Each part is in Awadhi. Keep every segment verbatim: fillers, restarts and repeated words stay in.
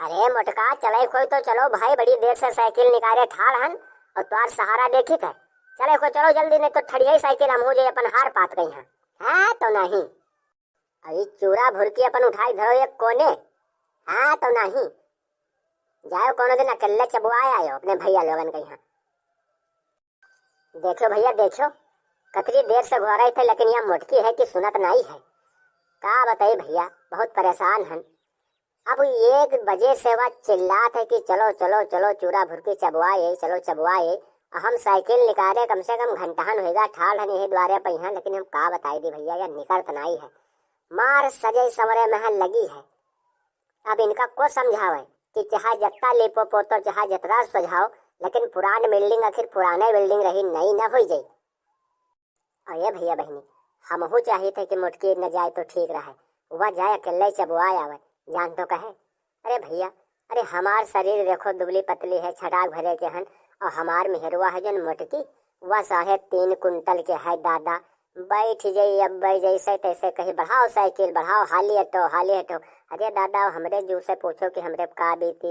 अरे मोटका, चले खोई तो चलो भाई, बड़ी देर से साइकिल निकारे ठाड़ हन और तोहार सहारा देखित है। चले खोई चलो जल्दी, नहीं तो ठड़िया ही साइकिल, हम हो जाए अपन हार पात गई हैं। हाँ तो नहीं। अभी चूरा भुरकी अपन उठाई धरो एक कोने। हाँ तो नहीं। जाओ कोनो दिन अकेले चबुआए आयो अपने भैया लोगन के यहाँ। देखो भैया, देखो, कतरी देर से घोरत है, लेकिन यह मोटकी है कि सुनत नाई है। का बताई भैया, बहुत परेशान हन। अब एक बजे से वह चिल्लात है कि चलो, चलो, चलो, चूरा भुरकी चबवाए, चलो चबवाए। अब हम साइकिल निकाले, कम से कम घंटहन होइगा, ठाड़ हन यही द्वारे पे यहाँ, लेकिन हम का बताई दी भैया, यह निकलत नाई है। मार सजे संवरे में लगी है। अब इनका को समझावे कि चाहे जत्ता लीपो पोतो, चाहे जतरा सजाओ, लेकिन पुरान बिल्डिंग आखिर पुराने बिल्डिंग रही, नई न होई जाई। और ये भैया बहिनी, हमहू चाहित है कि मोटकी न जाए तो ठीक रहे, वह जाए अकेले चबुआए आवे, जान तो कहे। अरे भैया, अरे हमार शरीर देखो दुबली पतली है, छटाक भरे के हन, और हमार मेहरुआ है जन मोटकी, वह साढ़े तीन कुंटल के है दादा, बैठ जाई, अब बैठ जैसे तैसे कही, "बढ़ाओ साइकिल, बढ़ाओ, हाली हटो, हाली हटो।" अरे दादा, हमरे जू से पूछो कि हमरे का बीती।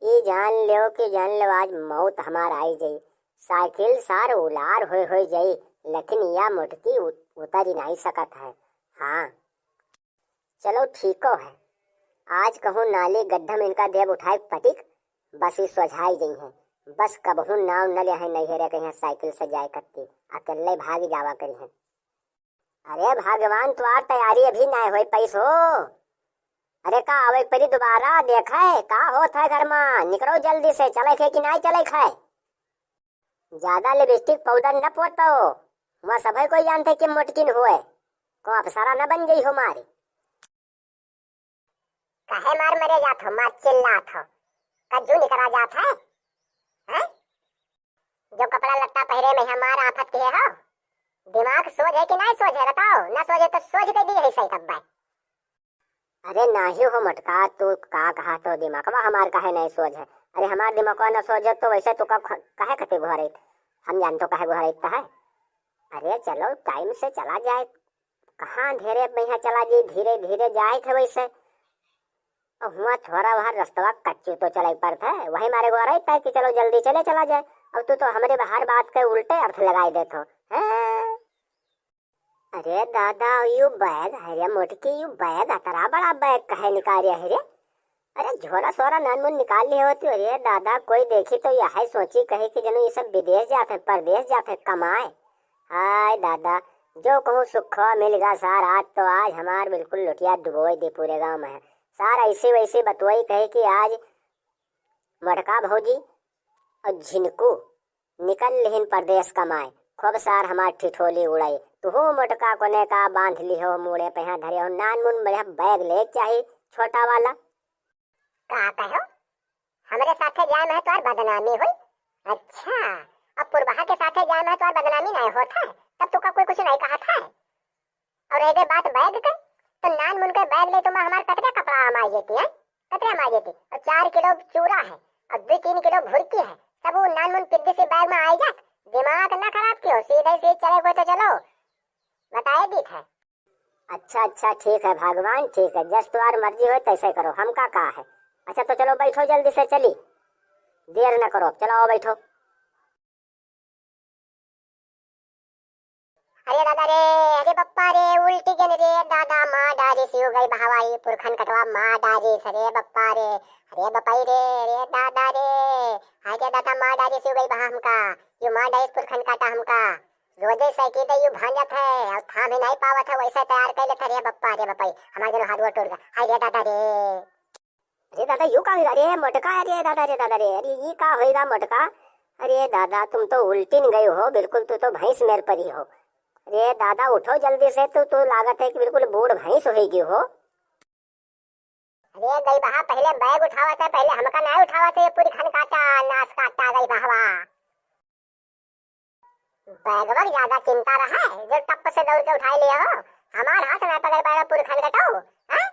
ई जान लो कि जान लो, आज मौत हमार आई जाई। साइकिल सार उलार होई होई जाई, लेकिन या मोटकी उत-, उतरी नहीं सकत है। हाँ, चलो ठीको है, आज कहूँ नाली गड्ढा में इनका देब उठाए पटिक, बस ई सोझाई गई हैं। बस कबहूँ नाव न ले हैं नैहरे के यहाँ साइकिल से जाए कत्ती, अकेले भाग जावा करी हैं। अरे भगवान, तुम्हार तैयारी अभी नाय होई पैस हो। अरे का आवे परी दोबारा, देखे का होत है घर में, निकलो जल्दी से, चले खे कि नाय चले खे। ज्यादा लिपस्टिक पाउडर न पोतो, वहाँ सभे कोई जानते कि मोटकिन हुए, को अप्सरा न बन गई हो मारी। काहे मार मरे जात हो, मार चिल्लात हो, कज्जू निकरा जात है, हैं? जो कपड़ा लत्ता पहिरे में हमार आफत के हो, दिमाग सोझ है कि नहीं सोझ है बताओ, ना सोझ है तो सोझ के दी है सही तब। अरे नाही हो मोटका, तू का कहा तो दिमागवा हमार काहे नहीं सोझ है? अरे हमार दिमागवा ना सोझ है तो वैसे तू का ख-, काहे खातिर घोरत? हम जानतो काहे घोरत है। अरे चलो टाइम से चला जाए, कहाँ ढेरे बढ़िया चला जी, धीरे धीरे जाए थे वैसे। और हुआ थोड़ा वह रस्तवा कच्ची तो चले पड़त है, वही मारे घोरत है कि चलो जल्दी चले चला जाए। अब तू तो हमरे हर बात के उल्टे अर्थ लगाए देत हो, हैं? अरे दादा, यू बैग है रे मोटकी, यू बैग, अतरा बड़ा बैग कहे निकाले है रे? अरे झोरा सोरा नान मुन निकाल लिए होती। अरे दादा, कोई देखी तो यह सोची कहे कि जनु ये सब विदेश जात है, परदेश जात है कमाए। हाय दादा, जो कहूँ सुखवा मिल गया सार, आज तो आज हमार बिल्कुल लुटिया डुबोई दी पूरे गाँव में है। सार ऐसी वैसी बतवाई कहे कि आज मोटका भौजी और झिनकू निकल लिहिन परदेस कमाए, खूब सार हमार ठिठोली उड़ाई। तुहू मोटका कोने का बांध लिहो, मूड़े पे हाथ धरे हो, नान मुन बढ़िया बैग ले चाही छोटा वाला। का कहो? हमरे साथे जाए में तोर बदनामी हुई? अच्छा, अब पुरबहा के साथे जाए में तोर बदनामी नहीं होत है, तब तू का कोई कुछ नहीं कहत है? और रह गई बात बैग के, तो नान मुन के बैग ले तुम हमार कतरे कपड़ा हमार जेती है, कतरे हमार जेती। और चार किलो चूरा है, और दो तीन किलो भुरकी है, सब वो नान मुन पिद्दी से बैग में आई जात। दिमाग ना खराब कियो, सीधे से चले गए तो चलो, बताए दीत है। अच्छा अच्छा, ठीक है भगवान, ठीक है, जस तुम्हार मर्जी हो तैसे करो, हमका का है। अच्छा तो चलो बैठो, जल्दी से चली, देर न करो, चलो आओ बैठो। अरे दादा रे, अरे बप्पा रे, उल्टी गन रे दादा, माँ डारी सी हो गई बहावाई, पुरखन कटवा माँ डारी, अरे बप्पा रे, अरे बपाई रे, अरे दादा रे, अरे दादा माँ डारी सी हो गई बहा हमका, यू माँ डारी पुरखन काटा हमका। रोजे साइकिल दे यू भांजत है, अब थाम ही नहीं पावत है, वैसे तैयार कर लेते रे बप्पा रे बपाई, हमारे जनो हाथ गोड़ टूट गया, हाय रे दादा रे। अरे दादा, यू का होइगा? अरे मोटका, अरे दादा, अरे दादा रे, अरे ये का होइगा मोटका? अरे दादा, तुम तो उल्टिन गए हो बिल्कुल, तू तो भैंस मेर परी हो। अरे दादा, उठो जल्दी से, तू तो लागत है कि बिल्कुल बूढ़ भैंस होइगी हो। अरे गई बहा, पहले बैग उठावा था, पहले हमका ना उठावा था, ये पूरी खन काटा, नास काटा गई बहवा। बैगवा के ज्यादा चिंता रहा है, जो टप से दौड़ के उठाए लिया हो, हमार हाथ ना पकड़ पाएगा पुरखन कटाओ, हैं?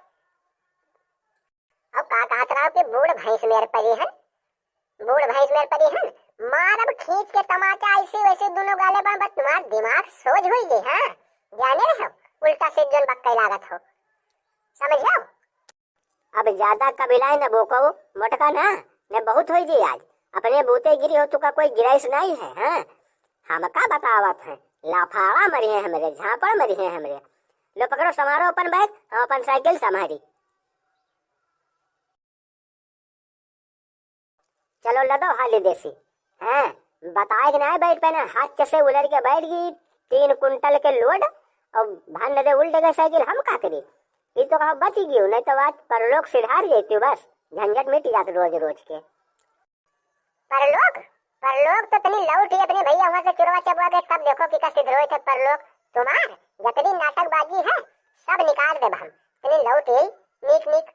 अब का कहत रहो कि बूढ़ भैंस मेर परी हन, बूढ़ भैंस मेर परी हन, मारब खींच के तमाचा ऐसी वैसी दोनों गाले पर, बस तुम्हार दिमाग सोझ हुई गई, हाँ? जाने रहो, उल्टा सीध जोन बक्के लागत हो, समझ लो? अब ज्यादा कबिलाए न बोको, मोटका ना, न बहुत होई जी आज। अपने बूते गिरी हो, तुका कोई गिराइस नहीं है, हाँ? हमका बतावत है, लाफाड़ा मरी है हमरे, झापड़ मरी है हमरे। लो पकड़ो, संभारो अपन बैग, हम अपन साइकिल संभारी। चलो लदो हाली देसी। हैं, बताए के नाहीं बैठ पाए ना, हाथ से उलर के बैठ गई, तीन कुंटल के लोड, और भान दे उल्ट गए साइकिल, हम का करी? ई तो कहा बच गई, नहीं तो आज परलोक सिधार जैती बस, झंझट मिट जात रोज रोज के। परलोक? परलोक तो तनी लौट ही अपने भैया वहां से चुरवा चबवा के, तब देखो कि का सिधरोए थे परलोक। तुम्हार जतनी नाटकबाजी है, सब निकाल देब हम। तनी लौट ही, नीक नीक